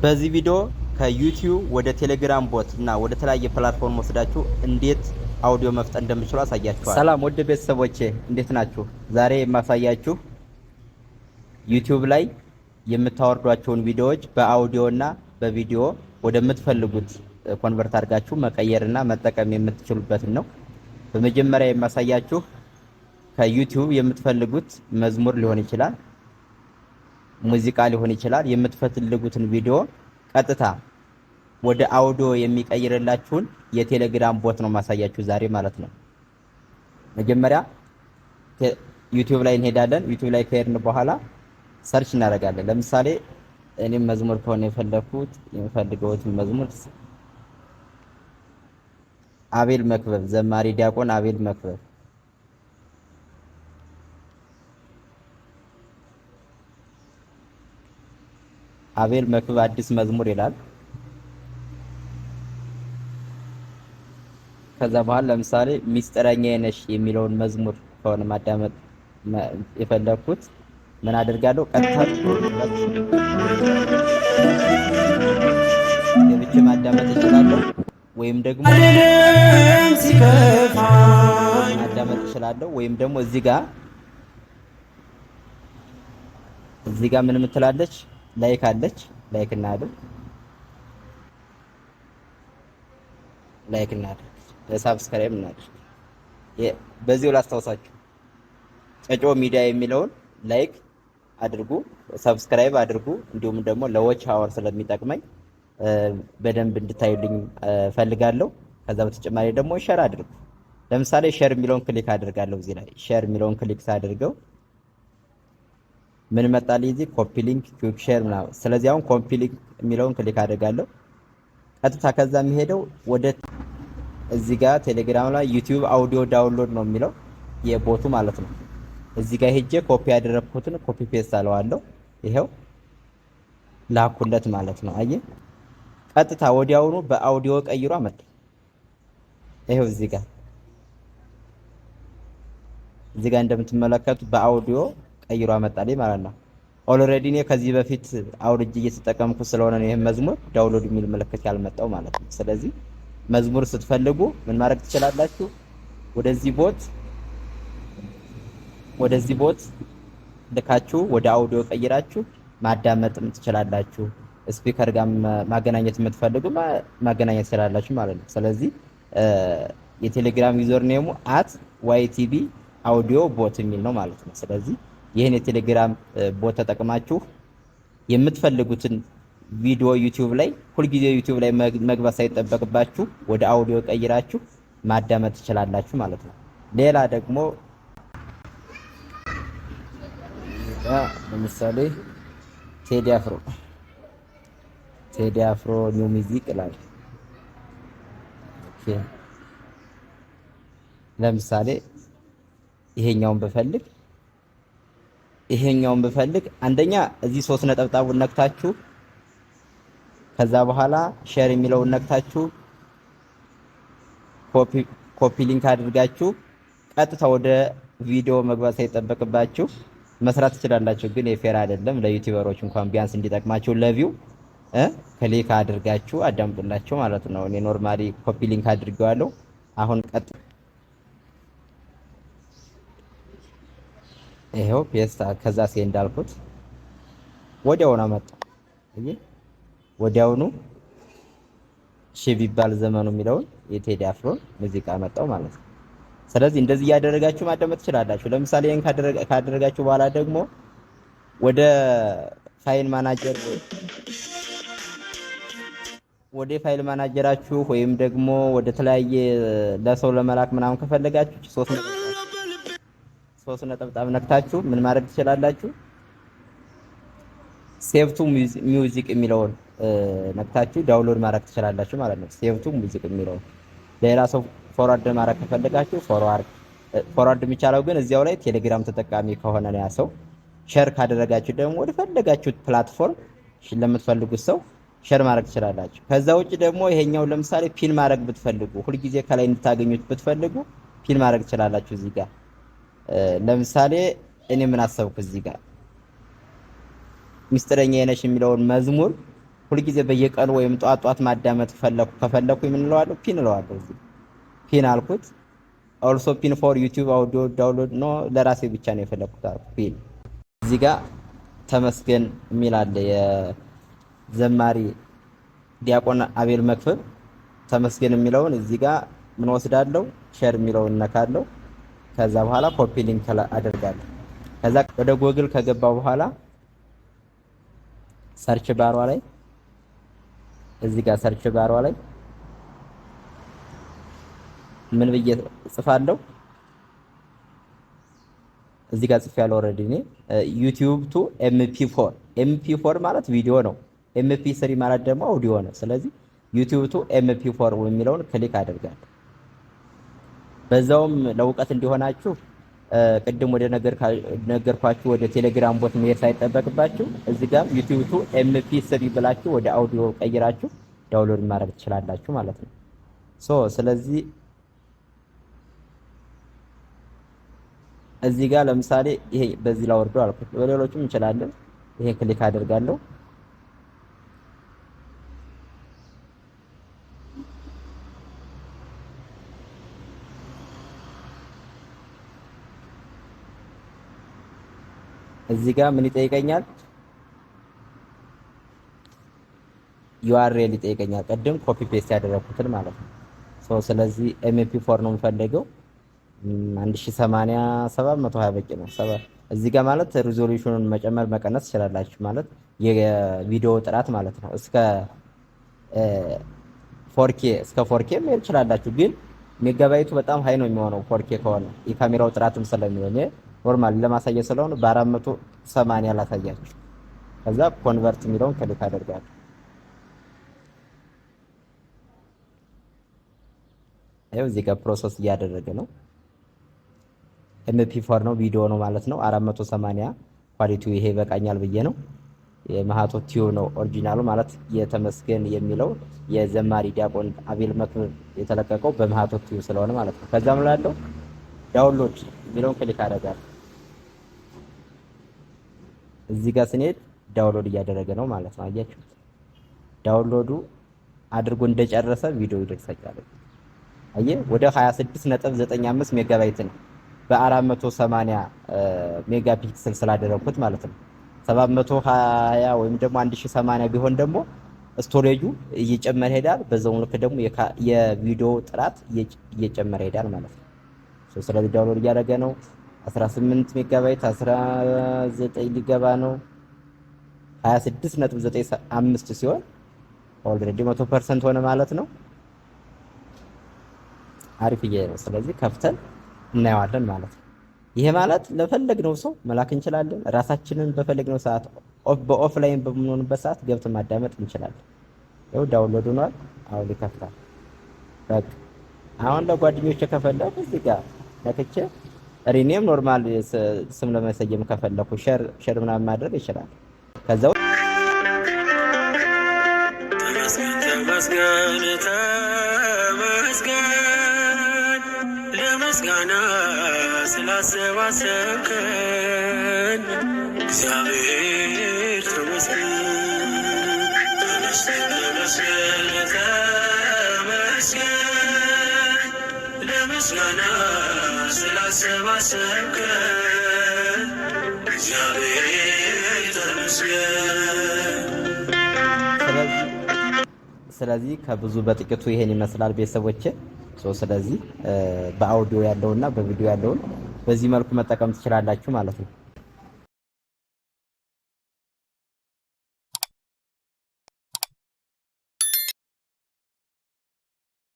በዚህ ቪዲዮ ከዩቲዩብ ወደ ቴሌግራም bot እና ወደ ተለያየ platform ወስዳችሁ እንዴት አውዲዮ መፍጠር እንደምችሉ አሳያችኋለሁ። ሰላም ውድ ቤተሰቦቼ፣ እንዴት ናችሁ? ዛሬ የማሳያችሁ ዩቲዩብ ላይ የምታወርዷቸውን ቪዲዮዎች በአውዲዮ እና በቪዲዮ ወደምትፈልጉት convert አድርጋችሁ መቀየርና መጠቀም የምትችሉበትን ነው። በመጀመሪያ የማሳያችሁ ከዩቲዩብ የምትፈልጉት መዝሙር ሊሆን ይችላል፣ ሙዚቃ ሊሆን ይችላል። የምትፈልጉትን ቪዲዮ ቀጥታ ወደ አውዲዮ የሚቀይርላችሁን የቴሌግራም bot ነው ማሳያችሁ ዛሬ ማለት ነው። መጀመሪያ ዩቲዩብ ላይ እንሄዳለን። ዩቲዩብ ላይ ከሄድን በኋላ search እናደርጋለን። ለምሳሌ እኔም መዝሙር ከሆነ የፈለኩት የምፈልገውትን መዝሙር አቤል መክበብ፣ ዘማሪ ዲያቆን አቤል መክበብ። አቤል መክበብ አዲስ መዝሙር ይላል። ከዛ በኋላ ለምሳሌ ሚስጥረኛዬ ነሽ የሚለውን መዝሙር ከሆነ ማዳመጥ የፈለኩት ምን አደርጋለሁ? ቀጥታ ገብቼ ማዳመጥ እችላለሁ፣ ወይም ደግሞ ማዳመጥ እችላለሁ፣ ወይም ደግሞ እዚህ ጋር ምን ምትላለች? Like አለች። Like እናድርግ፣ like እናድርግ፣ subscribe እናድርግ። በዚሁ ላስታውሳችሁ፣ ጨጮ ሚዲያ የሚለውን like አድርጉ፣ subscribe አድርጉ። እንዲሁም ደግሞ ለ watch hour ስለሚጠቅመኝ በደንብ እንድታዩልኝ ፈልጋለሁ። ከዛ በተጨማሪ ደግሞ share አድርጉ። ለምሳሌ share የሚለውን click አድርጋለሁ። እዚህ ላይ share የሚለውን click ሳድርገው ምን መጣልኝ? እዚህ copy link፣ quick share ምናምን። ስለዚህ አሁን copy link የሚለውን click አድርጋለሁ። ቀጥታ ከዛ የሚሄደው ወደ እዚህ ጋር ቴሌግራም ላይ ዩቲዩብ audio download ነው የሚለው የ bot ኡ ማለት ነው። እዚህ ጋር ሄጄ ኮፒ ያደረግኩትን copy paste አለዋለሁ። ይሄው ላኩለት ማለት ነው። አየ፣ ቀጥታ ወዲያውኑ በአውዲዮ ቀይሮ አመጣ። ይሄው እዚህ ጋር እንደምትመለከቱት በአውዲዮ ቀይሮ አመጣልኝ ማለት ነው። Already እኔ ከዚህ በፊት አውርጄ እየተጠቀምኩ ስለሆነ ነው ይሄን መዝሙር download የሚል ምልክት ያልመጣው ማለት ነው። ስለዚህ መዝሙር ስትፈልጉ ምን ማድረግ ትችላላችሁ? ወደዚህ bot ልካችሁ ወደ አውዲዮ ቀይራችሁ ማዳመጥም ትችላላችሁ። Speaker ጋር ማገናኘት የምትፈልጉ ማገናኘት ትችላላችሁ ማለት ነው። ስለዚህ የቴሌግራም username ኡ @YTB audio bot የሚል ነው ማለት ነው። ስለዚህ ይህን የቴሌግራም bot ተጠቅማችሁ የምትፈልጉትን ቪዲዮ ዩቲዩብ ላይ ሁልጊዜ ዩቲዩብ ላይ መግባት ሳይጠበቅባችሁ ወደ አውዲዮ ቀይራችሁ ማዳመጥ ትችላላችሁ ማለት ነው። ሌላ ደግሞ ለምሳሌ ቴዲ አፍሮ፣ ቴዲ አፍሮ new music ይላል። Okay፣ ለምሳሌ ይሄኛውን ብፈልግ አንደኛ እዚህ ሶስት ነጠብጣቡን ነክታችሁ ከዛ በኋላ share የሚለውን ነክታችሁ copy link አድርጋችሁ ቀጥታ ወደ ቪዲዮ መግባት ሳይጠበቅባችሁ መስራት ትችላላችሁ። ግን የ fair አይደለም። ለ YouTuber ኦች እንኳን ቢያንስ እንዲጠቅማችሁ ለ view click አድርጋችሁ አዳምጡላቸው ማለት ነው። እኔ normally copy link አድርጌዋለሁ። አሁን ቀጥ ይሄው paste፣ ከዛ send እንዳልኩት ወዲያውኑ አመጣ። ወዲያውኑ ሺ ቢባል ዘመኑ የሚለውን የቴዲ አፍሮን ሙዚቃ መጣው ማለት ነው። ስለዚህ እንደዚህ እያደረጋችሁ ማዳመጥ ትችላላችሁ። ለምሳሌ ይሄን ካደረጋችሁ በኋላ ደግሞ ወደ file manager ኣችሁ ወይም ደግሞ ወደ ተለያየ ለሰው ለመላክ ምናምን ከፈለጋችሁ ሶስት ነጠብጣብ ነክታችሁ ምን ማድረግ ትችላላችሁ? Save to music የሚለውን ነክታችሁ download ማድረግ ትችላላችሁ ማለት ነው። Save to music የሚለውን ሌላ ሰው forward ማድረግ ከፈለጋችሁ forward የሚቻለው ግን እዚያው ላይ ቴሌግራም ተጠቃሚ ከሆነ ነው ያ ሰው። Share ካደረጋችሁ ደግሞ ወደ ፈለጋችሁት platform ለምትፈልጉት ሰው share ማድረግ ትችላላችሁ። ከዛ ውጭ ደግሞ ይሄኛው ለምሳሌ pin ማድረግ ብትፈልጉ፣ ሁልጊዜ ከላይ እንድታገኙት ብትፈልጉ pin ማድረግ ትችላላችሁ። እዚህ ጋር ለምሳሌ እኔ ምን አሰብኩ፣ እዚህ ጋር ሚስጥረኛዬ ነሽ የሚለውን መዝሙር ሁልጊዜ በየቀኑ ወይም ጧት ጧት ማዳመጥ ፈለኩ ከፈለኩ ምን እለዋለሁ? Pin እለዋለሁ። እዚህ pin አልኩት። Also pin for YouTube audio download, no፣ ለራሴ ብቻ ነው የፈለኩት አልኩ። Pin። እዚህ ጋር ተመስገን የሚል አለ፣ የዘማሪ ዲያቆን አቤል መክብብ ተመስገን የሚለውን እዚህ ጋር ምን ወስዳለሁ? Share የሚለውን እነካለሁ። ከዛ በኋላ copy link አደርጋለሁ። ከዛ ወደ ጎግል ከገባ በኋላ search bar ዋ ላይ፣ እዚህ ጋር search bar ዋ ላይ ምን ብዬ ጽፋለሁ? እዚህ ጋር ጽፌያለሁ already እኔ YouTube to MP4። MP4 ማለት ቪዲዮ ነው። MP3 ማለት ደግሞ አውዲዮ ነው። ስለዚህ YouTube to MP4 የሚለውን click አደርጋለሁ። በዛውም ለእውቀት እንዲሆናችሁ ቅድም ወደ ነገርኳችሁ ወደ ቴሌግራም bot መሄድ ሳይጠበቅባችሁ እዚህ ጋር YouTube to MP3 ብላችሁ ወደ አውዲዮ ቀይራችሁ download ማድረግ ትችላላችሁ ማለት ነው። So ስለዚህ እዚህ ጋር ለምሳሌ ይሄ በዚህ ላወርደው አልኩት፣ በሌሎችም እንችላለን። ይሄን click አደርጋለሁ። እዚህ ጋር ምን ይጠይቀኛል? URL ይጠይቀኛል። ቅድም copy paste ያደረኩትን ማለት ነው። So ስለዚህ MP4 ነው የምፈልገው። 1080 720 በቂ ነው። እዚህ ጋር ማለት resolution ኑን መጨመር መቀነስ ትችላላችሁ፣ ማለት የቪዲዮ ጥራት ማለት ነው። እስከ 4K፣ እስከ 4K መሄድ ትችላላችሁ፣ ግን ሜጋባይቱ በጣም high ነው የሚሆነው 4K ከሆነ፣ የካሜራው ጥራትም ስለሚሆን። Normal ለማሳየት ስለሆነ በ480 ላሳያችሁ። ከዛ convert የሚለውን click አደርጋለሁ። ይኸው እዚህ ጋር process እያደረገ ነው። MP4 ነው፣ ቪዲዮ ነው ማለት ነው። 480 quality ው ይሄ ይበቃኛል ብዬ ነው። የማህቶ ቲዩብ ነው original ኡ፣ ማለት የተመስገን የሚለው የዘማሪ ዲያቆን አቤል መክብብ የተለቀቀው በማህቶ ቲዩብ ስለሆነ ማለት ነው። ከዛም ላለው download የሚለውን click አደርጋለሁ። እዚህ ጋር ስንሄድ download እያደረገ ነው ማለት ነው። አያችሁት? Download ኡ አድርጎ እንደጨረሰ ቪዲዮ ይደርሳል። አየ ወደ 26.95 ሜጋባይት ነው በ480 megapixel ስላደረኩት ማለት ነው። 720 ወይም ደግሞ 1080 ቢሆን ደግሞ storage ኡ እየጨመረ ይሄዳል። በዛው ልክ ደግሞ የቪዲዮ ጥራት እየጨመረ ይሄዳል ማለት ነው። ስለዚህ download እያደረገ ነው። 18 ሜጋባይት፣ 19 ሊገባ ነው። 26.95 ሲሆን already 100% ሆነ ማለት ነው። አሪፍ እየሄደ ነው። ስለዚህ ከፍተን እናየዋለን ማለት ነው። ይሄ ማለት ለፈለግነው ሰው መላክ እንችላለን። ራሳችንን በፈለግነው ሰዓት በ offline በምንሆንበት ሰዓት ገብተን ማዳመጥ እንችላለን። ይኸው download ሆኗል። አሁን ይከፍታል። በቃ አሁን ለጓደኞቼ ከፈለኩ እዚህ ጋር ነክቼ rename፣ normal ስም ለመሰየም ከፈለኩ share share ምናምን ማድረግ ይችላል። ከዛው ተመስገን ተመስገን ለምስጋና ስላሰባሰብከን እግዚአብሔር ተመስገን። ተመስገን ተመስገን ለምስጋና ስላሰባሰብከን እግዚአብሔር ተመስገን። ስለዚህ ከብዙ በጥቂቱ ይሄን ይመስላል ቤተሰቦቼ። ስለዚህ በአውዲዮ ያለውና በቪዲዮ ያለውን በዚህ መልኩ መጠቀም ትችላላችሁ ማለት ነው።